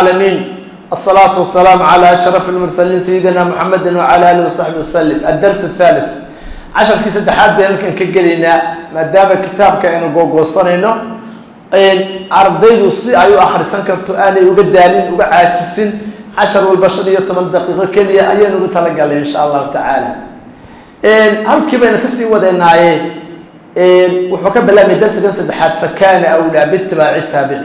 العالمين، الصلاة والسلام على أشرف المرسلين، سيدنا محمد وعلى آله وصحبه وسلم. الدرس الثالث، casharkii saddexaad baynu halkan ka gelaynaa. Maadaama kitaabka aynu googoosanayno, ardaydu si ay u akhrisan karto, aanay uga daalin, uga caajisin, cashar walba 15 daqiiqo keliya ayaynu ugu talagalnay, insha Allahu tacaala. Halkii baynu kasii wadeynaaye, wuxuu ka bilaabmay darsigan saddexaad: فكان أولى باتباع التابع.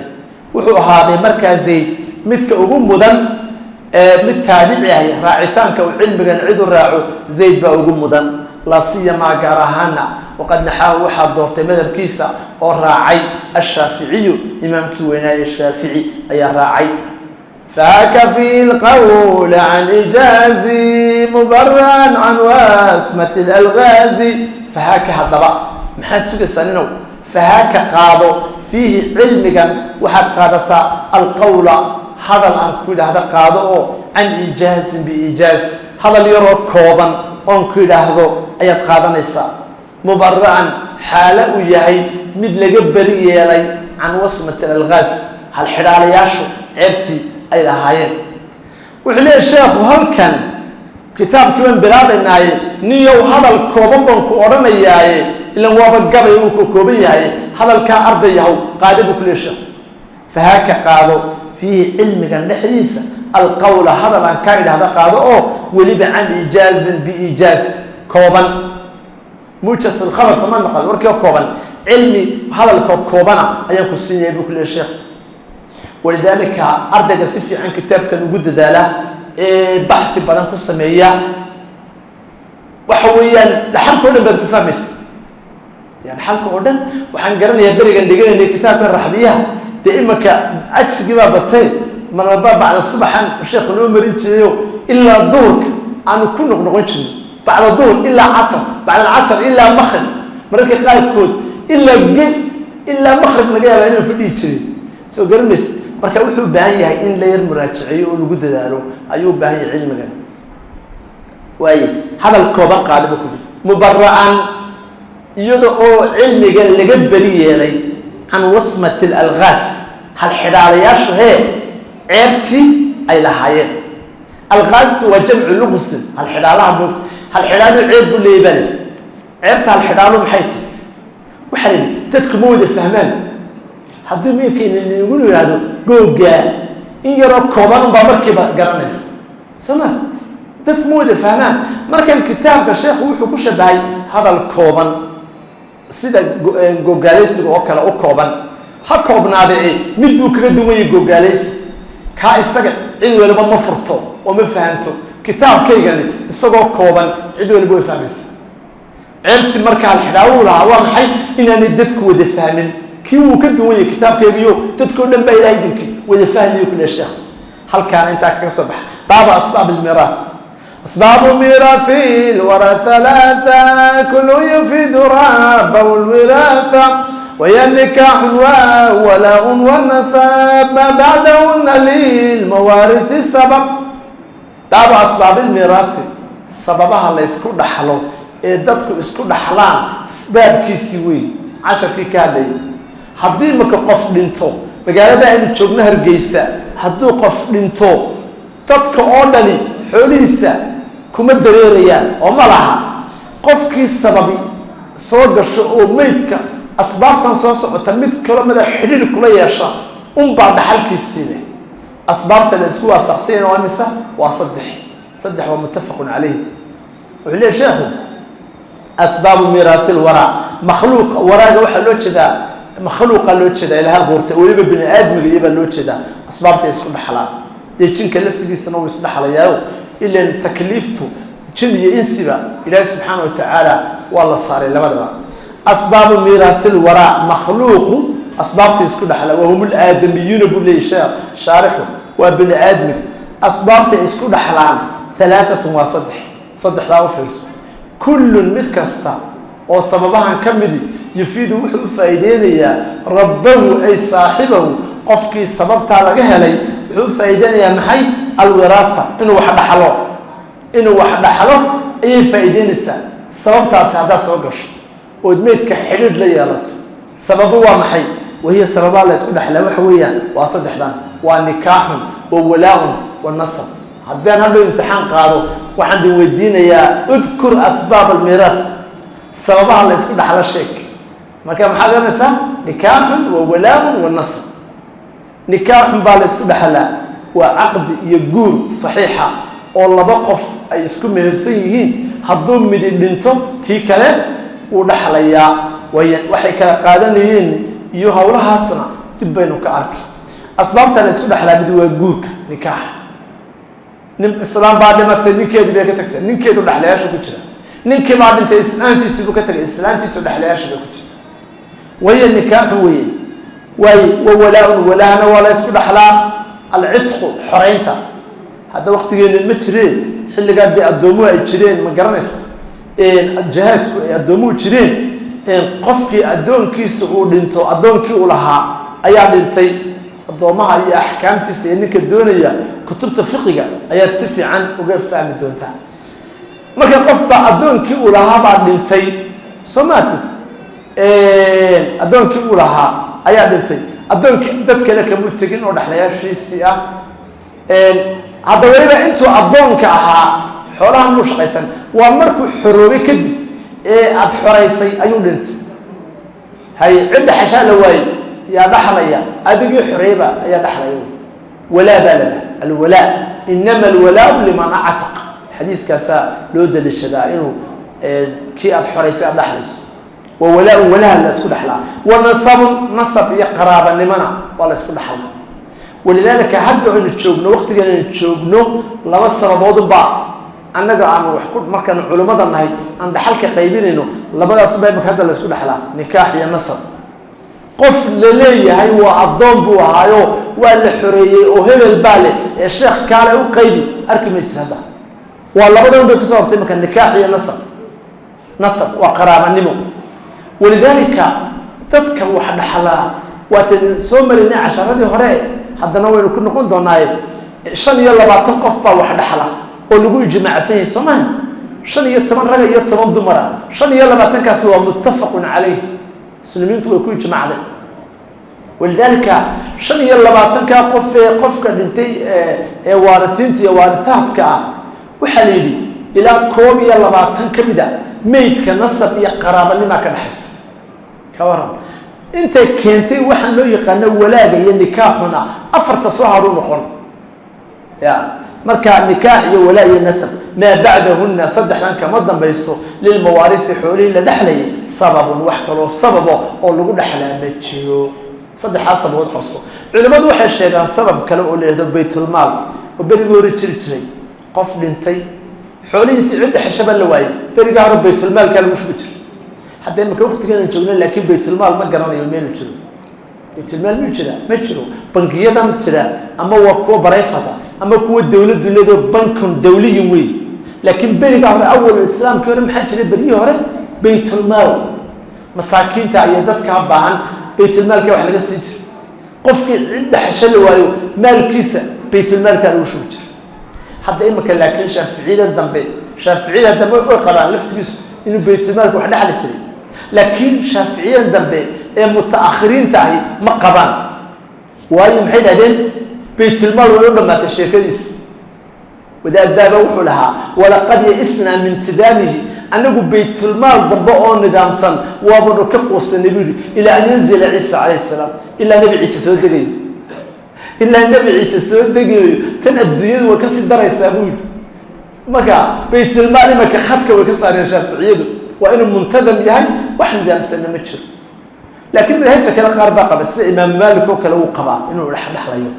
Wuxuu ahaaday markaa Zayd midka ugu mudan mid taabici ahy raacitaanka uu cilmigan cid u raaco, Zayd baa ugu mudan, لا سيما gaar ahaana وقد نحاه, waxaa doortay madhabkiisa oo raacay الشافعي, imaamkii weynaaye Shaafici ayaa raacay. فهاك فيه القول عن إيجاز مبرأ عن وصمة الألغاز. فهاك, haddaba maxaad sugaysaa ninow? فهاك, qaado, فيه, cilmigan waxaad qaadataa, القول, hadal aan ku idhaahdo qaado, oo عن إيجاز بإيجاز, hadal yaroo kooban oon ku idhaahdo ayaad qaadanaysaa, مبرأ, xaalo uu yahay mid laga beri yeelay, عن وصمة الألغاز, halxidhaalayaashu ceebtii ay lahaayeen. Wuxuu leeyahy sheekhu, halkan kitaabkii baan bilaabaynaaye, niyow, hadal kooban baan ku odhanayaaye, ilan waaba gabay uu ka kooban yahay, hadalkaa ardayahow qaado, buu ku leeyahy sheekhu. فهاك, qaado, فيه, cilmigan dhexdiisa, القول, hadal aan kaa idhahda qaado, oo weliba عن إيجاز بإيجاز, kooban. موجز الخبر sama maqal? Warkii oo kooban, cilmi hadalka koobana ayaan ku siinaya, buu ku leeyahy sheekhu. ولذلك ardayga si fiican kitaabkan ugu dadaala ee baxfi badan ku sameeya, waxa weeyaan dhaxalka o dhan baad ku fahmaysa. Yani dhaxalka oo dhan waxaan garanayaa berigan dhiganaynay kitaabkan Raxbiyaha. Dee imanka cajsigii baa batay, marnaba bacda subaxan sheekhu noo marin jirayo, ilaa duhurka aanu ku noqnoqon jirno, bacda duhur ilaa casr, bacda alcasr ilaa maqrib, mararka qaarkood ilaa ged ilaa maqrib laga yaaba inaan fadhihi jirin. Soo garanmaysa? Marka wuxuu u baahan yahay in la yar muraajaceeyo oo lagu dadaalo ayuu u baahan yahay cilmigan. Waaye, hadal kooban qaada ba kudi, مبرأ, iyada oo cilmigan laga beri yeelay, عن وصمة الألغاز, halxidhaalayaashu hee ceebtii ay lahaayeen. Alghaastu waa جمع لغز, halxidhaalaha moogta. Halxidhaalu ceeb buu leeyay baa la yidhi. Ceebta halxidhaalu maxay tahi? Waxaa la yidhi dadku ma wada fahmaan. Haddii minkayna nagu yidhaahdo googaa, in yaroo kooban unbaa markiiba garanaysa. Soo ma dadku ma wada fahmaan? Markan kitaabka sheekhu wuxuu ku shabahay hadal kooban, sida gogaalaysiga oo kale u kooban. Ha koobnaade e, mid buu kaga duwan yahay gogaalaysi kaa: isaga cid waliba ma furto oo ma fahanto. Kitaabkaygani isagoo kooban cid waliba way fahmaysa. Ceebtii marka halxidhaawuu lahaa waa maxay? Inaanay dadku wada fahmin. Kii wuu ka duwan yahay kitaabkaygiyo, dadkao dhan baa Ilahay idinkii wada fahmayo kule. Sheekh halkaana intaa kaga soo baxa. باب أسباب الميراث. أسباب ميراث الورى ثلاثة، كل يفيد ربه الوراثة، وهي نكاح وولاء والنسب، ما بعدهن للموارث السبب. باب أسباب الميراث, sababaha la isku dhaxlo ee dadku isku dhaxlaan baabkiisii wey casharkii ka hadlayay. Haddii marka qof dhinto, magaalada aynu joogno Hargeysa, hadduu qof dhinto, dadka oo dhani xoolihiisa kuma dareerayaan oo ma laha. Qofkii sababi soo gasho oo meydka asbaabtan soo socota mid kaloo mada xidhiir kula yeesha unbaa dhaxalkiisii leh. Asbaabta la isku waafaqsanyana waa mise? Waa saddex. Saddex waa متفق عليه. Wuxuu leeyahy sheekhu: أسباب ميراث الورى, makhluuqa waraaga waxaa loo jeedaa makhluuqa loo jeedaa ilaha abuurtay, weliba bini aadmiga iyobaa loo jeedaa. Asbaabta isku dhaxlaan, dee jinka laftigiisana wuu isdhexlayaayo, ilan takliiftu jin iyo insiba Ilaahi subxaana wa tacaala waa la saaray labadaba. أسباب ميراث الورى, makhluuqu asbaabta isku dhexla, وهم الآدميون, buu leeyay sheekh shaarixu, waa bini aadmiga. Asbaabta isku dhexlaan ثلاثة, waa saddex. Saddexdaa u fiirso. كل, mid kasta oo sababahan ka midi, يفيد, wuxuu u faa'iideynayaa, ربه أي صاحبه, qofkii sababtaa laga helay wuxuu u faa'iideynayaa maxay? الوراثة, inuu wax dhaxlo. Inuu wax dhaxlo ayay faa'iideynaysaa sababtaasi haddaad soo gasho ood meydka xidhiidh la yeelato. Sababo waa maxay? وهي, sababaa la isku dhexlaa waxa weeyaan waa saddexdan. Waa nikaaxun wa walaa-un wa nasab. Haddaan hadhow imtixaan qaado, waxaan idin weydiinayaa: "Udkur asbaab almiirath", sababaha la isku dhaxlo sheeg. Marka maxaad oranaysaa? Nikaaxun wa walaa-un wa nasab. Nikaaxun baa la isku dhexlaa, waa caqdi iyo guur saxiixa oo laba qof ay isku mehersan yihiin. Hadduu midi dhinto, kii kale wuu dhexlayaa. Way waxay kala qaadanayeen iyo howlahaasna dib baynu ka arki. Asbaabta la isku dhexlaa mid waa guurka, nikaaxa. Nin islaam baa dhimatay, ninkeedii bay ka tagtay, ninkeedu dhexlayaasha ku jira. Ninkii baa dhintay, islaantiisii buu ka tagay, islaantiisu dhexlayaasha bay ku jirta. Waya nikaaxu weye. Waay, wa walaa-un, walaahna waa la isku dhexlaa. Alcitqu, xoreynta. Hadda waktigeena ma jireen, xilligaa dee addoomuhu ay jireen, ma garanaysa, jihaadku ay addoomuhu jireen, qofkii addoonkiisa uu dhinto, addoonkii uu lahaa ayaa dhintay. Addoomaha iyo axkaamtiisa iyo ninka doonaya, kutubta fiqiga ayaad si fiican uga fahmi doontaa. Marka qof baa addoonkii uu lahaa baa dhintay, soo maartid? Addoonkii uu lahaa ayaa dhintay. Addoonkii dad kale kamuu tegin oo dhexlayaashiisii ah. Hadda weliba intuu addoonka ahaa xoolahan muu shaqaysan. Waa markuu xoroobay kadib ee aada xoraysay ayuu dhintay. Hay, cidda xashaa la waayey, yaa dhaxlaya? Adigii xoreeyba ayaa dhaxlaya. Walaa baa lada alwalaa, inama alwalaau liman actaq. Xadiiskaasaa loo daliishadaa inuu kii aada xoraysay aada dhaxlayso. Wa walaa-un, walaha la isku dhexlaa. Wa nasabun, nasab iyo qaraabanimona waa la isku dhexlaa. Walidaalika hadda aynu joogno, waqtigan aynu joogno, laba sababoodunbaa annaga aanu wax ku markaan culimmada nahay aan dhaxalka qaybinayno. Labadaasuba imaka hadda la isku dhexlaa, nikaax iyo nasab. Qof la leeyahay waa addoon buu ahaayo, waa la xoreeyey oo hebel baa leh ee sheekh kaale u qaybi, arki maysid. Hadda waa labadan bay kusoo hortay imaka, nikaax iyo nasab. Nasab waa qaraabanimo. Walidaalika dadka wax dhaxlaa waataynu soo marinay casharadii hore, haddana waynu ku noqon doonaaye, 25 qof baa wax dhaxla oo lagu ijmaacsan yahay, soo maha? 15 raga iyo 10 dumara. 25-kaasi waa muttafaqun calayh, muslimiintu way ku ijmaacday. Walidaalika 25-kaa qof ee qofka dhintay ee waarisiinta iyo waarisaadka ah, waxaa la yidhi ilaa 21 ka mid a meydka nasab iyo qaraabanimaa ka dhexaysa. Ka waran intay keentay waxaan loo yaqaano walaaga iyo nikaaxuna afarta soo haru noqon ya. Marka nikaax iyo walaa iyo nasab, maa bacdahuna, saddexdan kama dambayso, lilmawaarifi, xoolihii la dhexlayay, sababun, wax kaloo sababo oo lagu dhexlaa ma jiro. Saddexdaa sababood qabso. Culimmadu waxay sheegaan sabab kale oo la yihahdo baytulmaal, oo berigii hore jiri jiray. Qof dhintay, xoolihiisii cidda xeshaba la waayey, berigaa hore baytulmaalkaa lagu shubi jiray. Hadda imaka waqtigan joogno laakiin baytulmaal ma garanayo meelu jiro. Baytulmaal miyuu jiraa? Ma jiro. Bangiyadan jira ama waa kuwa private ama kuwa dawladdu leedo, bankun dawliyin wey. Laakiin berigaa hore, awal islaamkii hore, maxaa jiray beryihii hore? Baytulmaal. Masaakiinta iyo dadkaa baahan baytulmaalka wax laga siin jiray. Qofkii cidda xesho la waayo, maalkiisa baytulmaalkaa lagu shubi jiray. Hadda imika laakiin shaaficiyada dambe way qabaan laftigiisu inuu baytulmaalka wax dhexli jiray, laakiin shaaficiyadan dambe ee mutaakhiriinta ahi ma qabaan. Waayo, maxay dhahdeen? Baytulmaal way u dhamaatay sheekadiisa. Wadaad baaba wuxuu lahaa: "Walaqad ya-isnaa min intidaamihi." Anagu baytulmaal dambe oo nidaamsan waabanu ka quustanay, buu yihi, ilaa an yanzila Ciisa calayhi salaam, ilaa Nebi Ciise soo degayo, ilaa Nebi Ciise soo degayo, tan adduunyadu way kasii daraysaa, buu yihi. Marka baytulmaal imaka khadka way ka saareen shaaficiyadu, waa inuu muntadam yahay, wax nidaamsanna ma jiro. Laakiin madaahibta kale qaar baa qaba, sida Imaam Maalik oo kale uu qabaa inuu dhexdhexlayo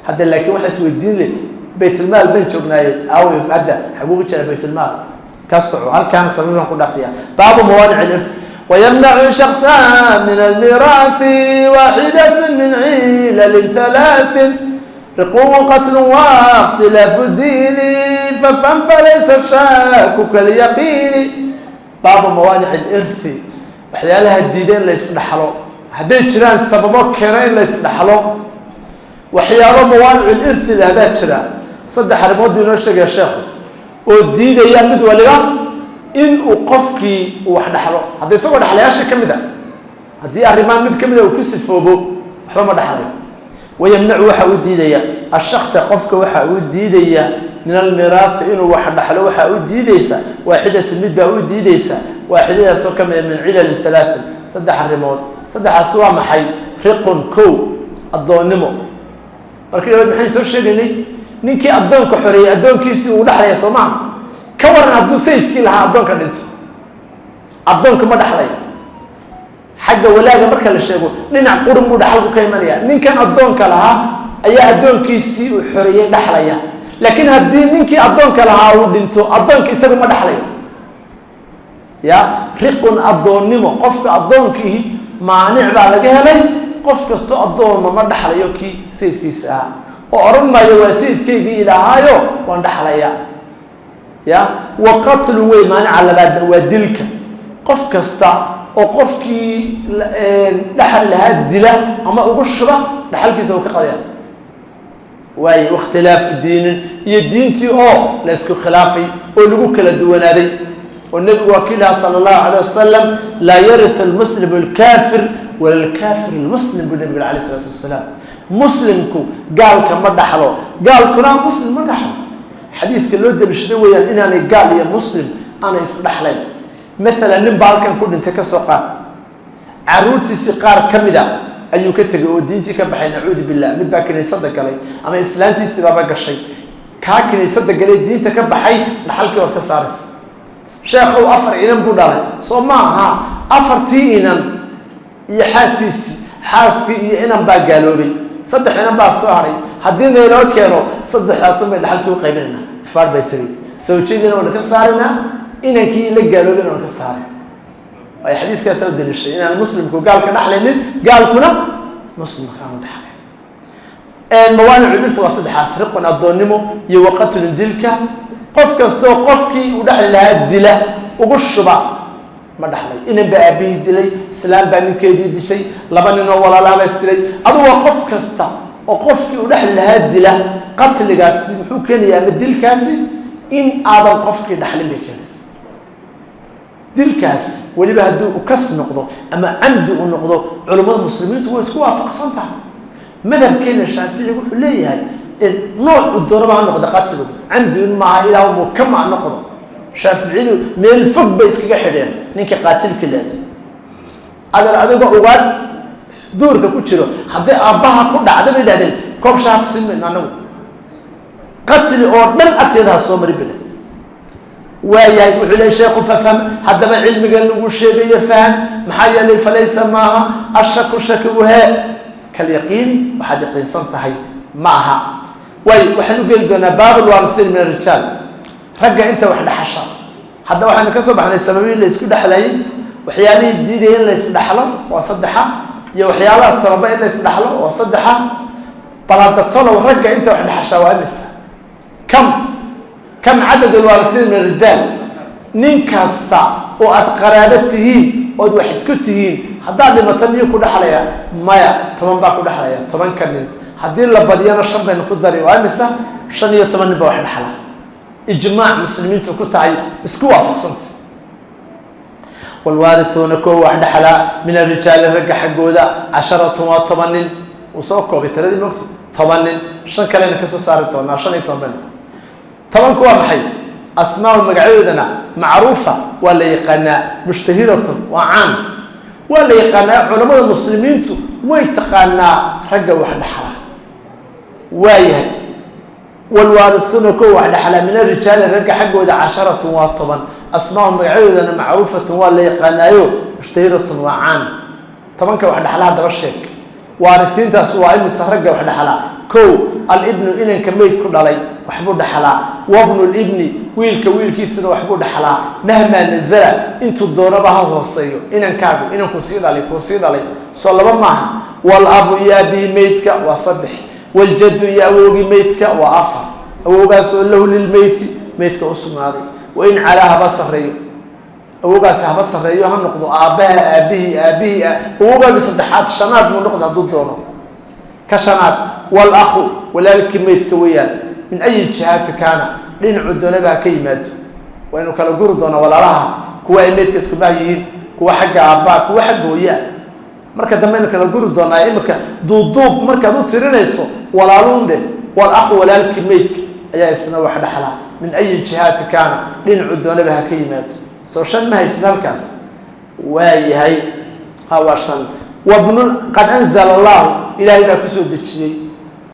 hadda. Laakiin waxa isweydiin leh, baytulmaal baan joognaaye, aawe hadda xaguuga jira baytulmaal? Ka soco halkaana sababaan ku dhaafiya. Baabu mawaanic ilirth. ويمنع شخصا من الميراث واحدة من علل ثلاث: رق وقتل واختلاف الدين، فافهم فليس الشاك كاليقين. باب موانع الإرث, waxyaalaha diida in la isdhaxlo, hadday jiraan sababo keena in la isdhaxlo, waxyaabo mawaanic lirthi lahdaa jira. Saddex arrimood buu inoo sheegaya sheekhu oo diidaya mid waliba in uu qofkii uu wax dhaxlo. Hadda isagoo dhexlayaasha ka mid a, haddii arrimaan mid ka mid a uu ku sifoobo, waxba ma dhexlayo. Wayamnacu waxa uu diidaya ashaksa, qofka waxa uu diidaya, min almiraathi, inuu wax dhaxlo waxaa u diideysa waaxidatu, mid baa u diideysa, waaxidadaasoo ka mida min cilalin halaatin, saddex arrimood. Saddexaas waa maxay? Riqun, kow, addoonnimo. Markii dhawaad maxaynu soo sheegaynay? Ninkii addoonka xoreeyey addoonkiisii uu dhexlaya, soo maha? Ka waran hadduu sayidkii lahaa addoonka dhinto? Addoonka ma dhexlayo. Xagga walaaga marka la sheego, dhinac qurun buu dhaxalku ka imanaya. Ninkan addoonka lahaa ayaa addoonkiisii uu xoreeyey dhexlaya, laakiin haddii ninkii addoonka lahaa uu dhinto, addoonka isagu ma dhexlayo. Ya, riqun, addoonnimo. Qofka addoonkiihi maanic baa laga helay. Qof kasto addooma ma dhexlayo kii sayidkiisa ahaa, oo odhan maayo waa sayidkaygii ilahaayo waan dhexlaya. Ya, wa qatlu wey maanica labaadna, waa dilka. Qof kasta oo qofkii dhexal lahaa dila ama ugu shuba, dhaxalkiisa uu ka qadaya. Waaye, wakhtilaafu diinin, iyo diintii oo la isku khilaafay oo lagu kala duwanaaday, oo nebigu waa kii lahaa sala allahu alayh wasalam: "Laa yariu almuslimu alkafir wala alkafir almuslim," buu nebigu alayh isalaatu wasalaam. Muslimku gaalka ma dhaxlo, gaalkuna muslim ma dhaxlo. Xadiiska loo daliishado weeyaan inaanay gaal iyo muslim aanay isdhaxlayn. Maalan, nin baa halkan ku dhintay, kasoo qaad. Caruurtiisii qaar ka mid a ayuu ka tegay oo diintii ka baxay, nacuudu billah. Mid baa kiniisada galay ama islaantiisii baaba gashay. Kaa kiniisada galay, diinta ka baxay, dhaxalkii waad ka saaraysa. Sheekhow, afar inan buu dhalay, soo ma aha? Afartii inan iyo xaaskiisii, xaaskii iyo inan baa gaaloobay, saddex inan baa soo hadhay. Haddii nayloo keeno, saddexdaasun bay dhaxalkii u qaybinaynaa. Ifaar bay tiri, sawjadiina waana ka saaraynaa, inankii la gaaloobina waan ka saaray. Waayo, xadiiskaasaa u daliishay inaan muslimku gaalka dhexlaynin, gaalkuna muslimka aanu dhexlayn. Mawaanicu irta waa saddexaas: riqun, addoonnimo, iyo waqatlun, dilka. Qof kastoo qofkii uu dhexli lahaa dila, ugu shuba, ma dhexlay. Inan baa aabihii dilay, islaam baa ninkeedii dishay, laba nin oo walaalaha baa isdilay. Adugu waa qof kasta oo qofkii uu dhexli lahaa dila. Qatligaasi muxuu keenayaa, ama dilkaasi? In aadan qofkii dhaxlin bay keenaysa dilkaas, weliba haddii uu kas noqdo ama camdi uu noqdo. Culummada muslimiintu way isku waafaqsan tahay. Madhabkeena Shaaficiga wuxuu leeyahay noocu doonaba ha noqdo qatligu, camdi un maaha, ilaa muu kama noqdo. Shaaficiyadu meel fog bay iskaga xidheen ninka qaatilka leedo. Adeer, adigoo ugaad duurka ku jiro, haddii aabbaha ku dhacda, bay idhahdeen, koob shaha ku siin mayno anagu. Qatli oo dhan agteeda ha soo marin bile. Waayahay, wuxuu leey sheekhu: fafham, haddaba cilmigan lagu sheegayo faham. Maxaa yeelay, falaysa, maaha, ashaku, shakigu hee, kalyaqiini, waxaad yaqiinsan tahay ma aha. Waay, waxaan u geli doonaa baab alwaarihiin min arijaal, ragga inta wax dhexasha. Hadda waxaynu ka soo baxnay sababihii la isku dhexlayay, waxyaalihii diidaya in la isdhexlo waa saddexa, iyo waxyaalaha sababa in la isdhexlo waa saddexa. Bal hadda tolow, ragga inta wax dhexashaa waa imisa? Kam cadad alwaarihiin min arijaal? Nin kasta oo aad qaraabo tihiin ood wax isku tihiin, haddaad dhimato, miyuu ku dhexlaya? Maya. 10 baa ku dhexlaya, 10-ka nin. Haddii la badiyana shan baynu ku dari, waa imisa? 15 nin baa wax dhexla, ijmaac muslimiintu ku tahay, isku waafaqsanta. Waalwaarihuuna, kuwa wax dhexlaa, min arijaali, ragga xaggooda, casharatun, waa 10 nin. Uu soo koobay tiradii, mogta? 10 nin, shan kalena kasoo saari doonaa, 15 baynu. 10-ku waa maxay? Asmaau, magacyadoodana, macruufa, waa la yaqaanaa, mushtahiratun, waa caan, waa la yaqaanaa. Culamada muslimiintu way taqaanaa ragga wax dhexla. Waayahay, wlwaarihuuna, kuwa wax dhexlaa, min arijaali, ragga xaggooda, casharatun, waa 10. Asmaau, magacyadoodana, macruufatun, waa la yaqaanaayo, mushtahiratun, waa caan. 10-ka wax dhexla haddaba sheeg. Waarisiintaas waa imisa ragga wax dhexlaa? Kow, alibnu, inanka meyd ku dhalay waxbuu dhexlaa. Wabnu libni, wiilka wiilkiisuna waxbuu dhexlaa, mahmaa nazala, intuu doonaba ha hooseeyo. Inankaagu inankuu sii dhalay, kuu sii dhalay, soo laba maaha? Walabu, iyo aabihii meydka, waa saddex. Waljaddu, iyo awowgii meydka, waa afar. Awowgaas oo lahu lilmeyti, meydka u sugnaaday, wain calaa, haba sarreeyo. Awowgaasi haba sarreeyo, ha noqdo aabbaha aabihii aabihii, awowgaagi saddexaad, shanaad muu noqdo hadduu doono, ka shanaad. Walakhu, walaalkii meydka weeyaan, min ayi jihaati kaana, dhinacu doonaba ha ka yimaado. Waynu kala guri doonaa walaalaha, kuwa ay meydka isku bah yihiin, kuwa xagga aabbaha, kuwa xagga hooyaa. Marka dambe aynu kala guri doonaa. Imika duuduub markaad u tirinayso, walaaluun dheh. Wal akhu, walaalkii meydka ayaa isna wax dhexlaa, min ayi jihaati kaana, dhinacu doonaba ha ka yimaado. Soo shan ma haysid halkaas? Waa yahay, ha, waa shan. Wabnu qad anzala Allahu, Ilaahay baa kusoo dejiyey.